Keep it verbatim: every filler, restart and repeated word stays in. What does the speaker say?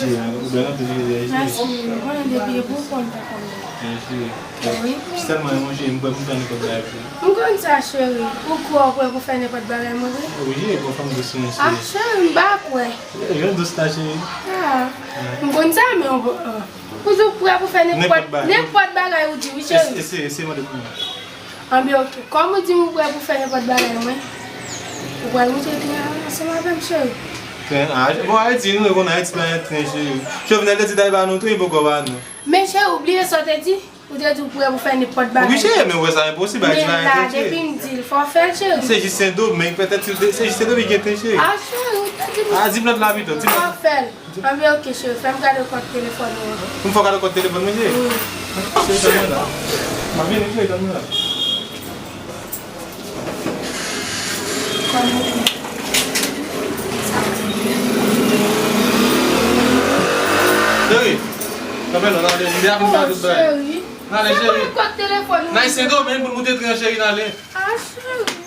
Ou bèl anpil, cheri. Mèsi. Ou konnen depi epi ou konn pa konn. Wi. Sèlman, mon cheri, m prè pou fè nenpòt bagay pou ou. M konn sa, cheri. Ou kwè ou prè pou fè nenpòt bagay, mwen, wi? Wi, cheri, bon fanm dous, wi, cheri. Ah, cheri, m pa kwè. Jan dous la, cheri. Ah, m konn sa, men ou, ah. Ou di ou prè pou fè nenpòt, nenpòt bagay ou di, wi, cheri. Eseye, eseye mande pou mwen. Anben, oke. Kòm ou di m ou prè pou fè nenpòt bagay, mwen, ou pral monte tren ansanm avè m, cheri. Tren? Ah, bon, Ayiti, nou konn Ayiti pa gen tren, cheri. Jovenel te di l al ba nou tren, poko ba nou. Men, cheri, ou bliye sa w te di? Ou te di ou prè pou fè nenpòt bagay. Wi, cheri, men ou wè sa enposib, Ayiti pa gen tren, cheri. Men la, depi m di l, fò w fè l, cheri. Se jis Sendomeng, petèt si l te, se jis Sendomeng gen tren, cheri. Ah, cheri, ou te di m. Ah, di m lòt la pito, di m lòt. Fò w fè l. Anben, oke, cheri, fè m gade kòd telefòn ou an. Pou m fè w gade kòd telefòn mwen, cheri? Wi. Cheri, tann mwen la. M ap vini, cheri, tann mwen la. Cheri, kanpe non, n ale, m deja fin fè tout bagay. Cheri. N ale, cheri. Fè m gade kòd telefòn ou an. N al Sendomeng pou n moute tren an, cheri, n ale. Ah, cheri.